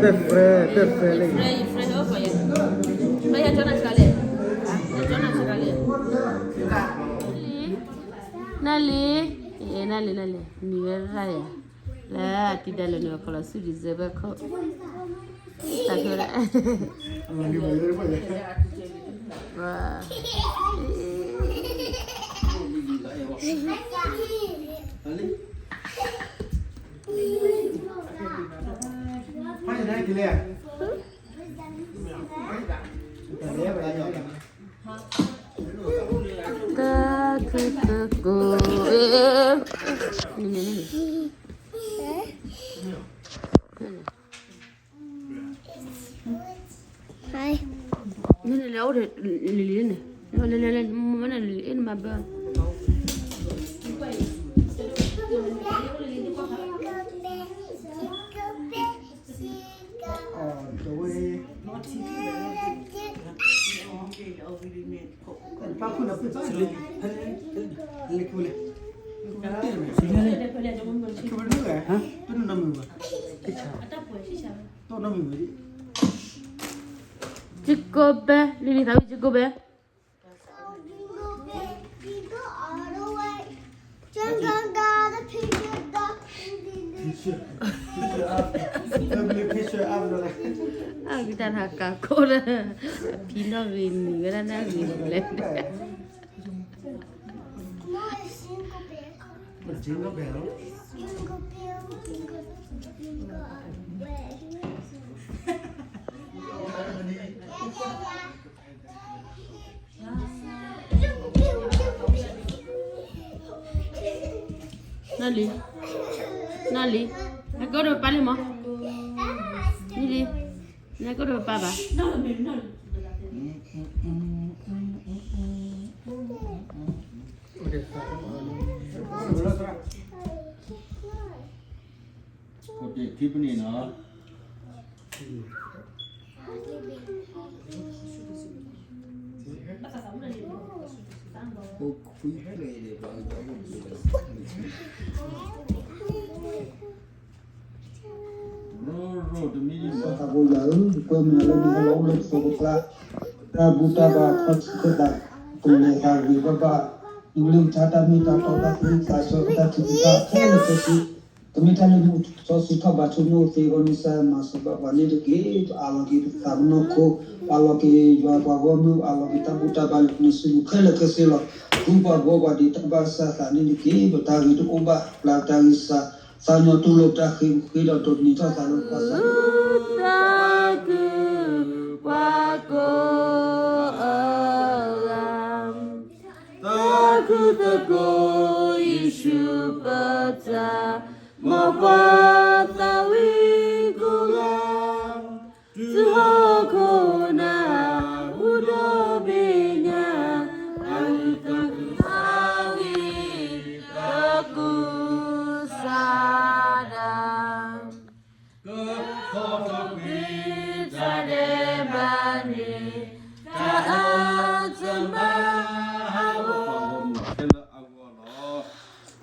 တၢ်ဖဲ တၢ်ဖဲလံ နလံ, နလံ, နလံ, နလံ, မံၤဝဲရၣ်ယၤ, လၢအတံၤဒၣ်လဲာ်န့ၣ် ခီလီၤဆူ December ခိၣ်, တၢ်ဖဲဒၣ် တၢ်ခုၣ်သကိး နလဲၤအိၣ်ဒီး လံၤလံၤန့ၣ်, လဲၤလဲၤလဲၤ မ့ၢ်နလံၤအ့ၣ်နမၤဘၢ ကၠိဘဲ လံၤလံၤသးဝံၣ်ကၠိဘဲ, အကတၢၢ်တၢ်ကးခိၣ်လၢ ဖံနီၣ်ဂ့ၤနံၤဝဲဒၣ်နၢ်ဂ့ၤန့ၣ်လဲၣ်. Jingle bell. နီၢ်လံၤ, နီၢ်လံၤ, နကအိၣ်ဒီးပၢ်လံမး, နီၢ်လံၤ, နကအိၣ်ဒီးပၢ်ဘၣ်. စီၤသးဘိယွၤဧၢ, ယကွဲမုာ်လၢနဟဲလီၤအိၣ်လၢပစိၤပကျါ, တၢ်ဘူၣ်တၢ်ဘါထီၣ်ဆူၣ်ခၢၣ်သး, ကလဲၤသးဂ့ၤဘၣ်ဘၣ်, နကလုၢ်ကထါတၢ်မ့ၢ်တၢ်တီ တၢ်သးခုကစီၣ် တၢ်ထုကဖၣ်ခဲလၢာ်ခဲဆ့, ကမ့ၢ်တၢ်လၢမူစီဆှံထီၣ်ဘးဆိကမိၣ်သ့အဂီၢ်န့ၣ် ကစၢ်ယွၤမၤစၢၤဘၣ်ပှၤန့ၣ်တက့ၢ်. ပအးလီၤက့ၤပသးပနီၢ်ခိ, ပအးလီၤက့ၤယွၤပှၤဂီၢ်မုၢ်, ပအးလီၤက့ၤတၢ်ဘူၣ်တၢ်ဘါလၢနစုပူၤခဲလၢာ်ခဲဆ့လီၤ. ဃုပှၤဘှီပှၤဒ့းတၢ်ဘၣ်ကစၢ်သးန့ၣ်တက့ၢ်. ပတၢ်ဂ့ၤတအိၣ်ဘၣ်, ပျၢ်ပတၢ်ဂံၢ်စၢ်, သးညီတူၢ်လိာ်ပတၢ်ဃ့ဘါဃ့ဒီးဒိးန့ၢ်ထီၣ်သးလၢပှၤစၢ် တၢ်ခုၣ်ပှၤကိးအဂၤ, တၢ်ခုၣ်သကိးယ့ၣ်ၡူးပတၢ်, မ်ပှၤသးဝံၣ်ကိးဂၤ, တုၤဟီၣ်ခိၣ်နၢ်ဟူဒီး ဘ့ၣ်ညၣ်အတၢ်ခုၣ်သးဝံၣ် တၢ်ကူၣ်စါဒၣ် ကခီထီၣ်ကွံာ်တၢ်ဒဲးဘးန့ၣ် တၢ်အၢၣ်တမၤဟးဂီၤ ခဲလၢာ်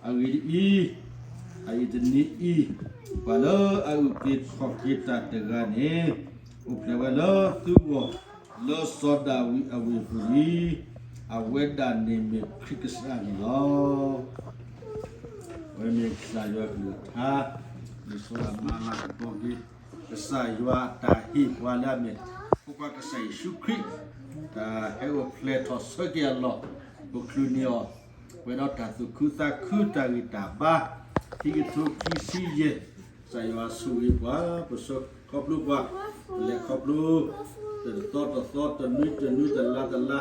အဂီၢ်လီၤ. အဂ့ၢ်ဒ်အံၤ, အအံၤတနံၤအံၤ, ပှၤလၢအအုၣ်က့ၤခီၣ်က့ၤတၢ်တဂၤန့ၣ် အိၣ်ဖျဲၣ်ဝဲလၢသုဂီၢ် လၢစီၤဒၤဝံးအဝ့ၢ်ပူၤလံ, အဝဲဒၣ်န့ၣ်မ့ၢ်ခရံာ်ကစၢ်န့ၣ်လီၤ. အဝဲမ့ၢ်ကစၢ်ယွၤကလုၢ်ကထါ, လံာ်စီဆှံမၤလၤကပီၤက့ၤ ကစၢ်ယွၤတၢ်ဟ့ၣ်ပှၤလၢအမ့ၢ် ဖိခွါကစၢ်ယ့ၣ်ၡူးခရံာ်, တၢ်ဟဲအိၣ်ဖျဲၣ်ထီၣ်ဆၢက့ၤအလီၢ်, ပချုးန့ၢ်အီၤ, ပှဲၤဒီးတၢ်သူၣ်ခုသးခု တၢ်ဂံၢ်တၢ်ဘါ, ခံကထိခံဆံယဲၢ်, ကစၢ်ယွၤဆိၣ်ဂ့ၤပှၤ, ပဆၢခီဖျိပှၤ, ပလဲၤခီဖျိ တသီတသီ တနွံတနွံ တလါတလါ